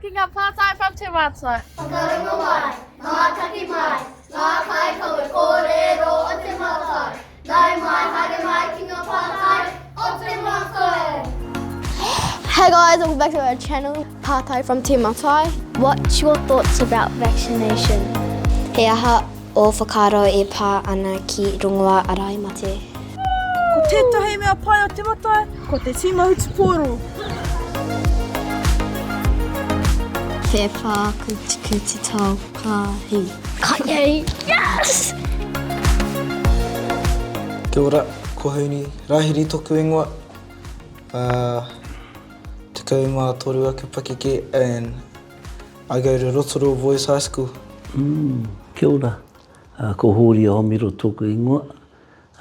ki ngā pātai from Te Mātai. Whakarongo mai, mātaki mai, ngā kaikawe kōrero o Te Mātai. Nau mai, haere mai ki ngā pātai o Te Mātai. Hey guys, welcome back to our channel, Pātai from Te Matai. What's your thoughts about vaccination? He aha ō whakaaro e pā ana ki rongoā arai mate? Ko tētahi mea pai o Te Matai, ko te tīma hutupōro. He pākutikuti tau pāhi. Kanye! Yes! Kia ora, ko Houni Rahiri toku ingoa. Uh, 13 aku pakeke and I go to Rotorua Boys High School. Mm, kia ora. Uh, ko Hōri Aomiro tōku ingoa.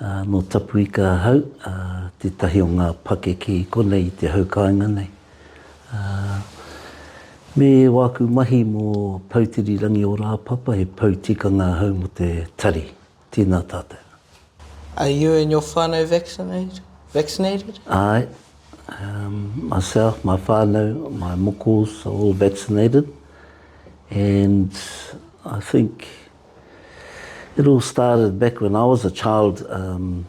Uh, nō Tapuika ahau, uh, tētahi o ngā pakeke i konei i te hau kāinga nei. Uh, me wāku mahi mō Poutiri Rangi o Rāpapa, he pou tikanga ahau mō te tari. Tēnā tātou. Are you and your whānau vaccinated? Vaccinated? Āe, um, myself, my whānau, my mokos are all vaccinated. And I think It all started back when I was a child, um,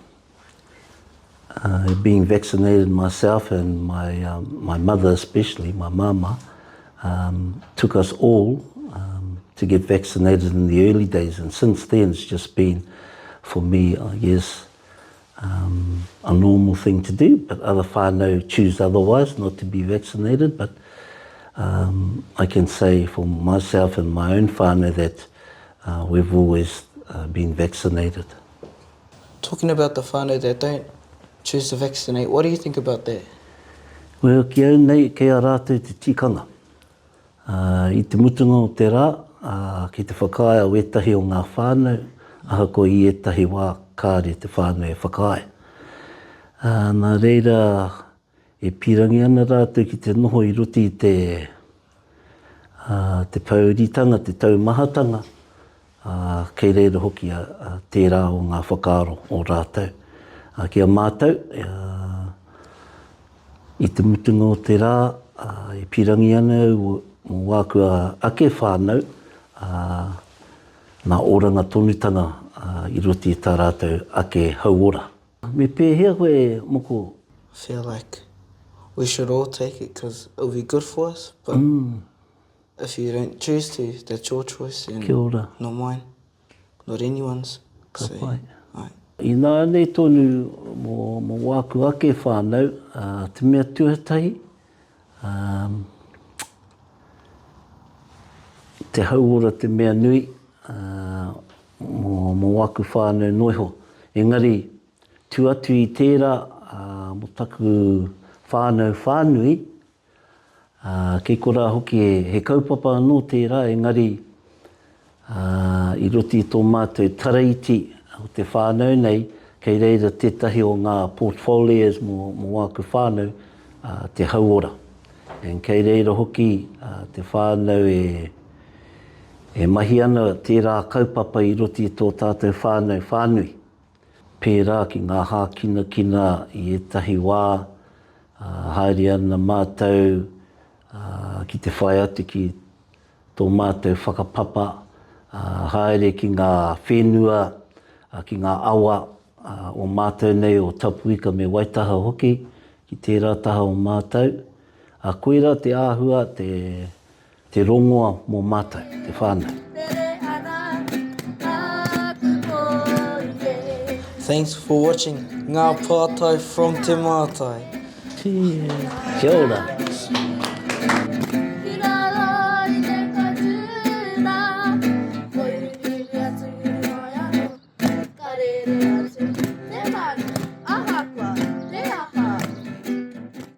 uh, being vaccinated myself and my, um, my mother especially, my mama, um, took us all um, to get vaccinated in the early days. And since then, it's just been, for me, I guess, um, a normal thing to do. But other whānau choose otherwise, not to be vaccinated. But um, I can say for myself and my own whānau that uh, we've always uh, been vaccinated. Talking about the whānau that don't choose to vaccinate, what do you think about that? Well, ki au nei, kei a rātou te tikanga. Ā, i te mutunga o te rā, ā, ki te whakaae au ētahi o ngā whānau, ahakoa i ētahi wā kāre te whānau e whakaae. Ā, nā reira, e pīrangi ana rātou ki te noho i roto i te, ā, te pōuritanga, te taumahatanga, ā, kei reira hoki a, a, tērā o ngā whakaaro o rātou. Ā, ki a mātou, ā, I te mutunga o te rā, e pīrangi ana au mō wāku ake whānau, ā, nā oranga tonutanga i roto i tā rātou ake hauora. Me pēhea koe, moko? Feel like we should all take it cause it'll be good for us but if you don't choose to that's your choice and not mine. Not anyone's. Ka pai. Āe. Ināianei tonu mō, mō wāku ake whānau, ā, te mea tuatahi, ā, te hauora te mea nui, ā, mō, mō wāku whānau noa iho. Engari, tu atu i tērā, ā, mō taku whānau whānui, Ā, kei korā hoki he kaupapa anō tērā, engari, ā, i roto i tō mātou taraiti o te whānau nei, kei reira tētahi o ngā portfolios mō, mō āku whānau, ā, te hauora. And kei reira hoki ā, te whānau e, e mahi ana tērā kaupapa i roto i tō tātou whānau whānui. Pērā ki ngā hākinakina i ētahi wā, haere ana mātou ki te whai atu ki tō mātou whakapapa, haere ki ngā whenua, ki ngā awa o mātou nei o Tapuika me Waitaha hoki, ki tērā taha o mātou. Koirā te āhua, te. Te rongoa mō mātou, te whānau. Thanks for watching Ngā Pātai from Te Mātai. Kia ora.